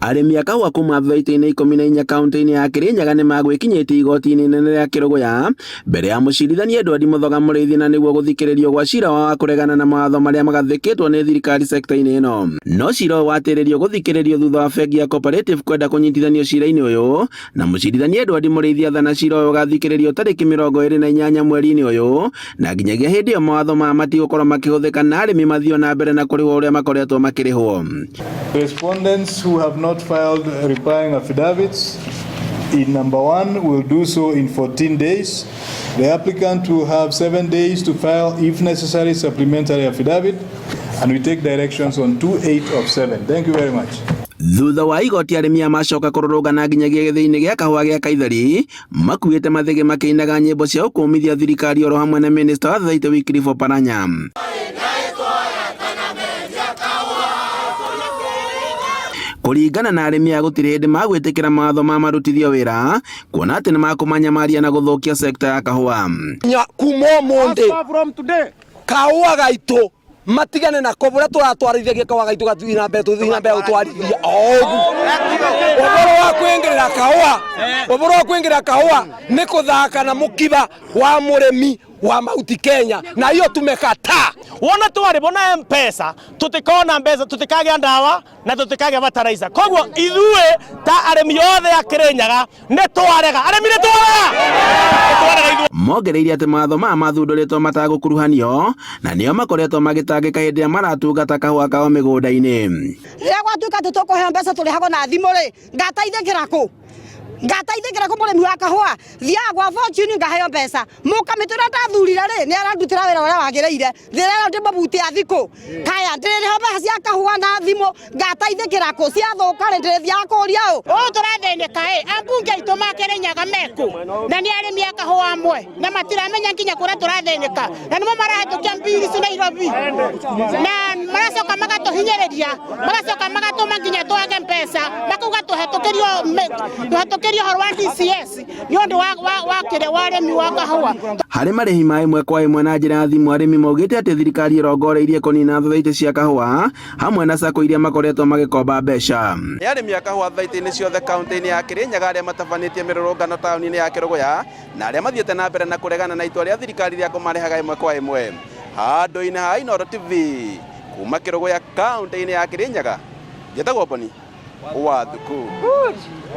Arĩmi a kahũa kuma thitĩ-inĩ 14 kaunti-inĩ ya Kirinyaga nĩmagwĩkinyĩtie igoti-inĩ inene rĩa Kĩrũgũya mbere ya mũcirithania Edward Mũthoga Mũrĩithi na nĩguo gũthikĩrĩrio gwa cira wao wa kũregana na mawatho marĩa magathĩkĩtwo nĩ thirikari sekta-inĩ ĩno. No cira ũyũ watĩrĩrio gũthikĩrĩrio thutha wa bengi ya Cooperative kwenda kũnyitithanio cira-inĩ ũyũ na mũcirithania Edward Mũrĩithi athana cira ũyũ ũgathikĩrĩrio tarĩki 28 mweri-inĩ ũyũ na nginyagia hĩndĩ ĩyo mawatho maya matigũkorwo makĩhũthĩka na arĩmi mathiĩ na mbere na kũrĩhwo ũrĩa makoretwo makĩrĩhwo. Respondents who have not filed replying affidavits in number one will do so in 14 days. The applicant will have 7 days to file, if necessary, supplementary affidavit, and we take directions on 2 8 of 7. Thank you very much. Thutha wa igoti, arĩmi aya macoka kũrũrũngana nginyagia gĩthĩi-inĩ gĩa kahũa gĩa Kaitheri makuĩte mathĩgĩ makĩinaga nyĩmbo cia gũkũmithia thirikari oro hamwe na minista wa Thaitĩ Wycliffe Oparanya. Kũringana na arĩmi aya, gũtirĩ hĩndĩ magwĩtĩkĩra mawatho ma marutithio wĩra kuona atĩ nĩmakũmanyamaria na gũthũkia sekta ya kahũa. Kuma ũmũthĩ kahũa gaitũ matigane nako. Buria turatwarithagia kahũa gaitũ gathiĩ na mbere, tũthiĩ na mbere gũtwarithia o ũguo. Ũhoro wa kwingĩrĩra kahũa, ũhoro wa kwingĩrĩra kahũa nĩ kũthaka na mũkiba wa mũrĩmi wa Mount Kenya, na hiyo tumekataa. Wona twarĩbwo na Mpesa, tutikona mbeca, tutikagĩa ndawa na tutikagĩa fertilizer. Koguo ithuĩ ta arĩmi othe a Kĩrĩnyaga nĩ twarega. Arĩmi, nĩ twarega, nĩ twarega ithuĩ. Mongereire atĩ mawatho maya mathundũrĩtwo matagũkuruhanio na nĩo makoretwo magĩtangĩka hĩndĩ ĩrĩa maratungata kahũa kao mĩgũnda-inĩ. Rĩrĩa gwatuĩka atĩ tũkũheo mbeca tũrĩhagwo na thimũ rĩ, ngateithĩkĩra kũ? Ngateithĩkĩra kũ? Mũrĩmi wa kahũa thiaga gwa Fortune ngaheo mbeca. Mũkamĩtĩ ũrĩa ndathurire rĩ, nĩ arandutĩra wĩra ũrĩa wagĩrĩire. Ndĩrerwo ndĩmũbutie athikũ kaya ndĩrĩrĩha mbeca cia kahũa na thimũ, ngateithĩkĩra kũ? Ciathũka rĩ, ndĩrĩthiaga kũria ũ? Ũũ tũrathĩnĩka ĩ, ambunge aitũ ma Kĩrĩnyaga meku na nĩ arĩmi a kahũa amwe na matiramenya nginya kũrĩa tũrathĩnĩka, na nĩmo marahĩtũkia mbiri ci Nairobi na maracoka magatũhinyĩrĩria, magacoka magatũma nginya twage mbeca, makauga tũhetũkĩrio ũhoro wa DCS nĩ ũndũ wa kĩrĩa wa ũrĩmi wa kahũa. Harĩ marĩhi ma ĩmwe kwa ĩmwe na njĩra ya thimũ, arĩmi maugĩte atĩ thirikari ĩrongoreirie kũnina thathaitĩ cia kahũa hamwe na sacco iria makoretwo magĩkomba mbeca. Nĩ arĩmi a kahũa thathaitĩ-inĩ ciothe kaunti-inĩ ya Kĩrĩnyaga arĩa matabanĩtie mĩrũrũngano taũni-inĩ ya Kĩrũgũya na arĩa mathiĩte na mbere na kũregana na itua rĩa thirikari rĩa kũmarĩhaga ĩmwe kwa ĩmwe. Handũ-inĩ ha Inooro TV kuma Kĩrũgũya, kaunti-inĩ ya Kĩrĩnyaga, njĩtagwo Boni wa Thuku.